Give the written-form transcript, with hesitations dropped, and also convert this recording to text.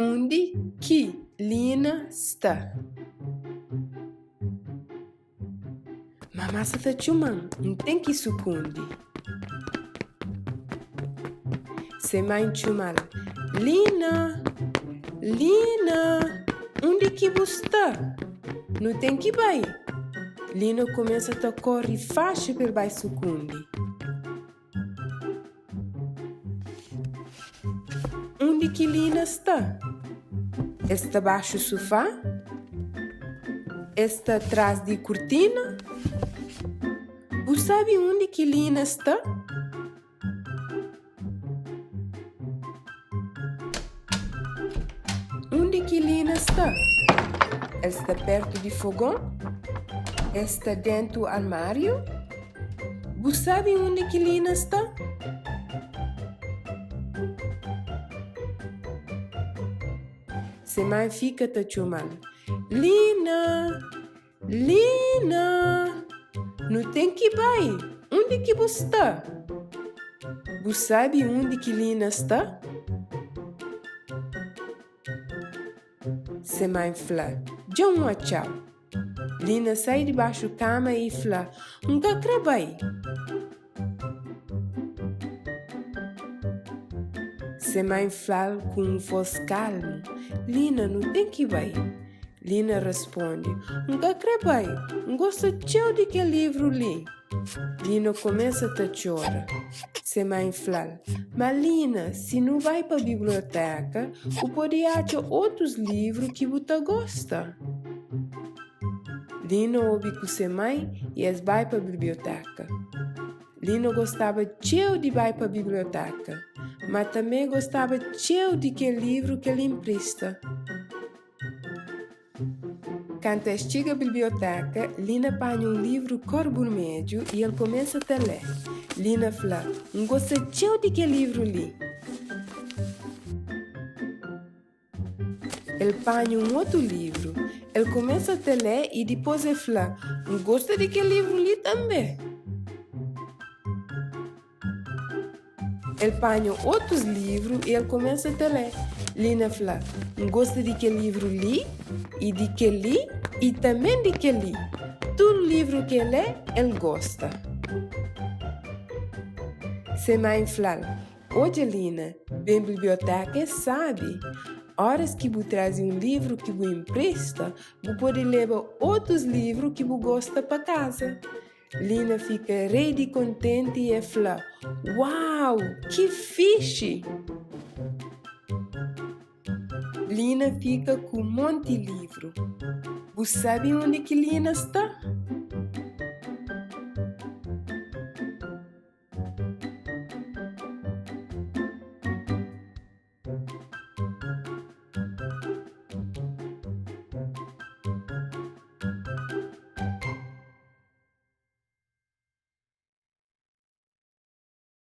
Undi ki Lina sta? Mamá sa ta txuma-m, N ten ki sukundi. Se mai txuma-l, Lina! Lina! Undi ki bu sta? Nu ten ki bai! Lina kumesa ta kóre faxi pa el bai sukundi. Undi ki Lina sta? El sta baxu sufá? El sta tras di kurtina? Bu sabe undi ki Lina sta? Undi ki Lina sta? El sta pertu di fogon? El sta dentu armáriu? Bu sabe undi ki Lina sta? Se mai fika ta txoma-l, Lina! Lina! Nu ten ki bai! Undi ki bu sta? Bu sabe undi ki Lina sta? Se mai fla, Dja N atxa-u! Lina sai dibaxu kama i fla, N ka kre bai! Se mai fla-l ku un vós kalmu, Lina, nu ten ki bai. Lina responde, N ka kre bai, N gosta txeu di kel livru li. Lina kumesa ta txora. Se mai fla-l, Má Lina, si nu bai pa bibliotéka, bu pode atxa otus livru ki bu ta gosta. Lina obi ku se mai i es bai pa bibliotéka. Lina gostaba txeu di bai pa bibliotéka, má tanbê gostaba txeu di kel livru ki el inprista. Kantu es txiga bibliotéka, Lina panha un livru kor burmedju i el kumesa ta lé. Lina fla, N gosta txeu di kel livru li! El panha un otu livru, el kumesa ta lé i dipôs el fla, N gosta di kel livru li tanbê. El panha otus livru i el kumesa ta lé. Lina fla, N gosta di kel livru li i di kel-li i tanbê di kel-li. Tudu livru ki el lé, el gosta. Se mai fla-l, Odja Lina, ben bibliotéka é sábi! Óras ki bu traze un livru ki bu inprista, bu pode leba otus livru ki bu gosta pa kaza. Lina fika rei di kontenti i el fla, Uau! Ki fixi! Lina fika ku monti livru. Bu sabe undi ki Lina sta?